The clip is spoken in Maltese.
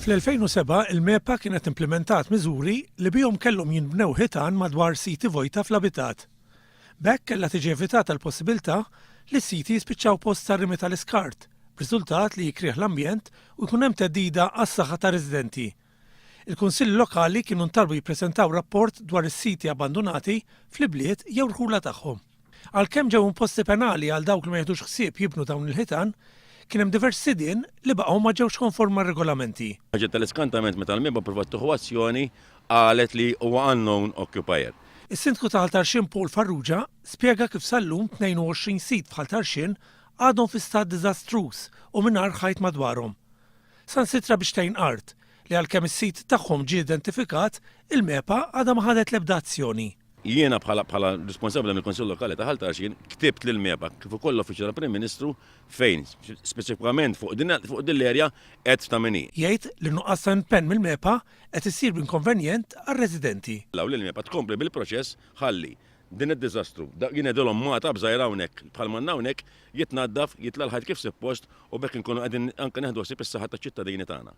Fl-2007 il-MEPA kienet implimentat miżuri li bihom kellhom jinbnew ħitan madwar siti vojta fl-abitat. B'hekk kellha tiġi evitata l-possibilità li s-siti jispiċċaw post tar-rimi tal-iskart, b'riżultat li jikrih l-ambjent u jkun hemm theddida għas-saħħa tar-residenti. Il-kunsilli lokali kienu ntalbu jippreżentaw rapport dwar is-siti abbandunati fl-ibliet jew rħula tagħhom. Għalkemm ġew imposti penali għal dawk li ma jiħdux ħsieb jibnu dawn il-ħitan, kien hemm diversi sidien li baqgħu ma ġewx konform mar-regolamenti. Ħaġa tal-iskantament meta l-MEPA ppruvat tieħu azzjoni qalet li huwa unknown occupier. Is-Sindku ta' Ħal Tarxien Paul Farrugia spjega kif sal-lum 22 sit f'Ħal Tarxien għadhom fi stat diżastruż u mingħajr ħajt madwarhom. Sansitra biex tgħin art, li għalkemm is-sit tagħhom ġie identifikat, il-MEPA għadha ma ħadet l-ebda azzjoni. Jiena bħala bħala responsabbli mill-Kunsill Lokali ta' Ħal Tarxien ktibt lill-MEPA kif ukoll l-Uffiċċju tal-Prim Ministru fejn speċifikament fuq din fuq din l-erja għedt ta' min hi. Jgħid li n-nuqqas ta' impenn mill-MEPA qed isir b'inkonvenjent għar-residenti. Law li l-MEPA tkompli bil-proċess ħalli din id-diżastru, jien ngħidilhom magħtab żgħir hawnhekk bħal m'għandna hawnhekk, jitnaddaf, jitla' l-ħajt kif suppost u b'hekk inkunu qegħdin anke nieħdu ħsieb is-saħħa taċ-ċittadini tagħna.